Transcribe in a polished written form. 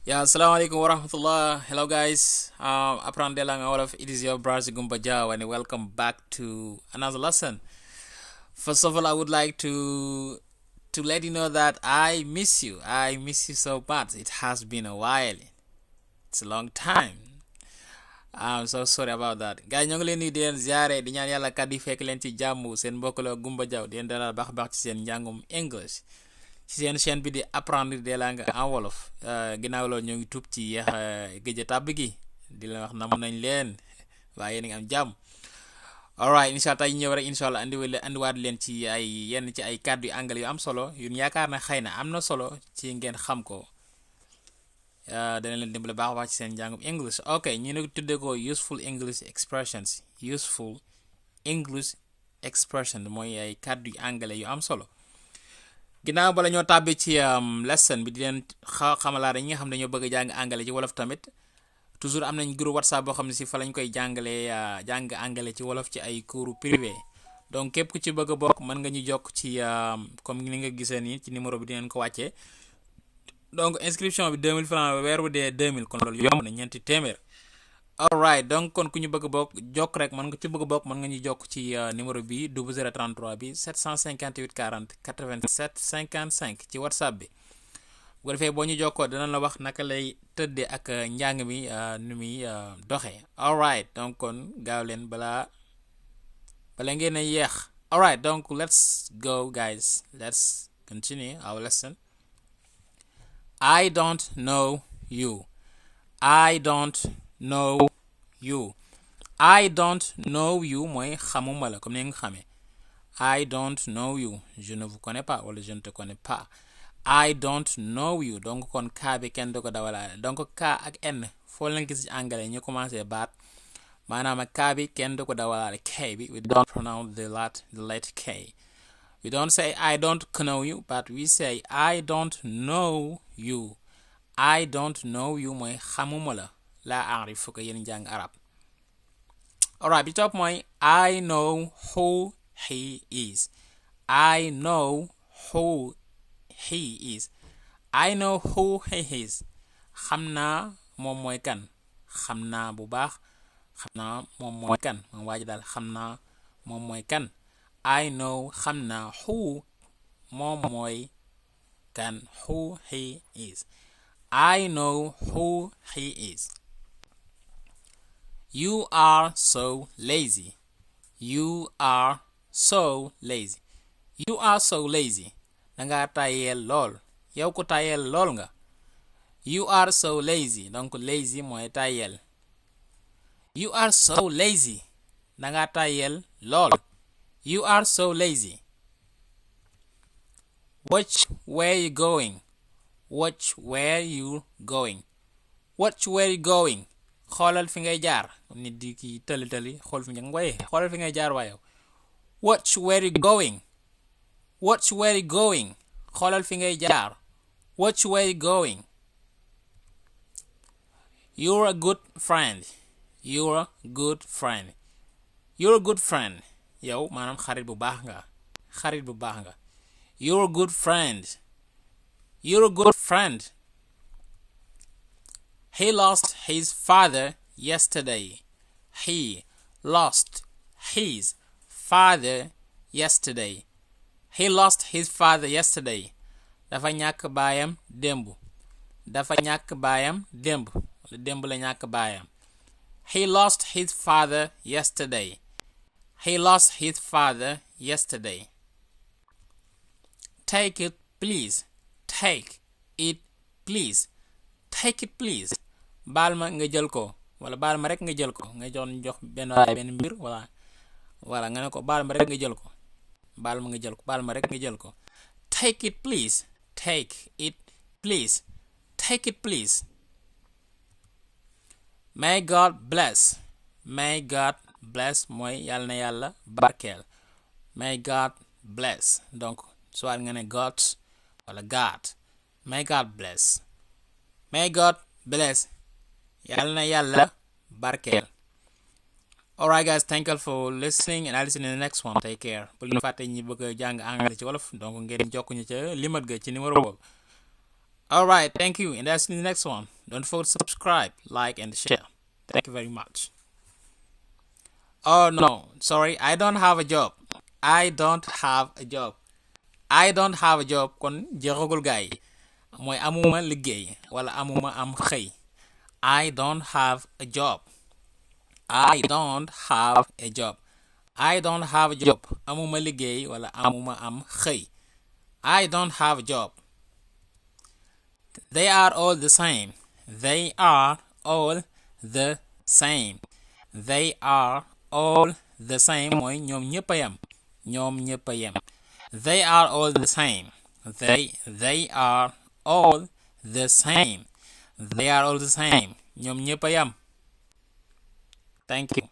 Yeah, assalamualaikum warahmatullah. Hello guys. Apprendre la Wolof. It is your brother Gumba Jao and welcome back to another lesson. First of all, I would like to let you know that I miss you. I miss you so much. It has been a while. It's a long time. I'm so sorry about that. Guys, ñoo ngi leen di leen ziare di ñaan yàlla kàddu yi fekk leen ci jàmm seen mbokk la Gumba Jao di leen dalal baax baax ci seen njàngum English. ci seen chaîne bi di apprendre des langues en wolof ginnaaw loolu ñoo ngi tuub ci yeex géej tàbb gi di leen wax nam nañ leen waaye yéen a ngi am jàmm. alright incha allah tey ñëw rek incha allah andiwaat leen ci ay yenn ci ay kàddu yu anglais yu am solo yu yaakaar na xëy na am na solo ci ngeen xam ko dana leen dimbale baax a baax ci seen njàngum English. ok ñu ne tuddee ko useful English expressions useful English expression mooy ay kàddu yu anglais yu am solo. ginnaaw bala ñoo tàbbi ci lesson bi di leen xamalaat ñi nga xam ne dañoo bëgg a jàng angale ci wolof tamit toujours am nañ groupe WhatsApp boo xam ne si fa lañ koy jàngalee jàng angale ci wolof ci ay cours privé donc képp ku ci bëgg a bokk mën nga ñu jokk ci comme ni nga gisee nii ci numéro bi dinañ ko wàccee donc inscription bi 2000 francs weer wu dee 2000 kon loolu yomb na ñeenti téeméer. alright donc kon ku ñu bëgg bokk jokk rek mën nga ci bëgg bokk mën nga ñu jokk ci numéro bi 0033 bi 758 40 87 55 ci whatsapp bi bu ko defee boo ñu jokkoo dana la wax naka lay tëddee ak njàng mi nu muy doxee. alright donc kon gaaw leen bala ngeen a yeex. alright donc let's go guys, let's continue our lesson. I don't know you. I don't know you. I don't know you mooy xamuma la comme ni nga xamee. I don't know you. Je ne vous connais pas wala je ne te connais pas. I don't know you donc kon ka bi kenn du ko dawalaale donc ka ak n foo leen gis ci anglais ñu commencé baat maanaam ak ka bi kenn du ko dawalaale k bi we don't pronounce the letter k. We don't say I don't know you but we say I don't know you. I don't know you mooy xamuma la. la aarif ko yéen jàng arab. alright bi topp mooy I know who he is. I know who he is. I know who he is. xam naa moom mooy kan. xam naa bu baax. xam naa moom mooy kan. moom waa ji daal xam naa moom mooy kan. I know xam naa who moom mooy kan. who he is. I know who he is. You are so lazy. You are so lazy. You are so lazy. Danga tayel lool. yow ko tayel lool nga. You are so lazy. donc lazy mooy tayel. You are so lazy. Danga tayel lool. You are so lazy. Which way you going? Which where you going? Which way you going? xoolal fi ngay jaar nit di ki tëli xool fi nga waaye xoolal fi ngay jaar waaye. Which where you going? Which where you going? xoolal fi ngay jaar. Which way you going? You're a good friend. You're a good friend. You're a good friend. yow maanaam xarit bu baax nga. xarit bu baax nga. You're a good friend. You're a good friend. He lost his father yesterday. He lost his father yesterday. He lost his father yesterday. dafa ñàkk baayam démb. dafa ñàkk baayam démb. wala démb la ñàkk baayam. He lost his father yesterday. He lost his father yesterday. Take it please. Take it please. Take it please. baal ma nga jël ko wala baal ma rek nga jël ko nga jox benn mbir wala nga ne ko baal ma rek nga jël ko. baal ma nga jël ko baal ma rek nga jël ko. Take it please. Take it please. Take it please. May God bless. May God bless mooy yàlla na yàlla barkeel. May God bless donc soit nga ne God wala God. May God bless. May God bless. yàlla na yàlla barkeel. Alright guys, thank you for listening and I'll see you in the next one. Take care. bu leen fàtte ñi bëgg a jàng anglais ci wolof donc ngeen jokk ñu ca limat ga ci numéro boobu All right, thank you. And that's the next one. Don't forget to subscribe, like, and share. Thank you very much. Oh no, sorry, I don't have a job. I don't have a job. I don't have a job kon jeexagul gaay mooy amuma liggéey wala amuma am xëy. I don't have a job. I don't have a job. I don't have a job. Amuma liggéey wala amuma am xëy. I don't have a job. They are all the same. They are all the same. They are all the same mooy ñoom ñëpp a yem. ñoom ñëpp a yem. They are all the same. They are all the same. They are all the same. ñoom ñëpp a yem. Thank you.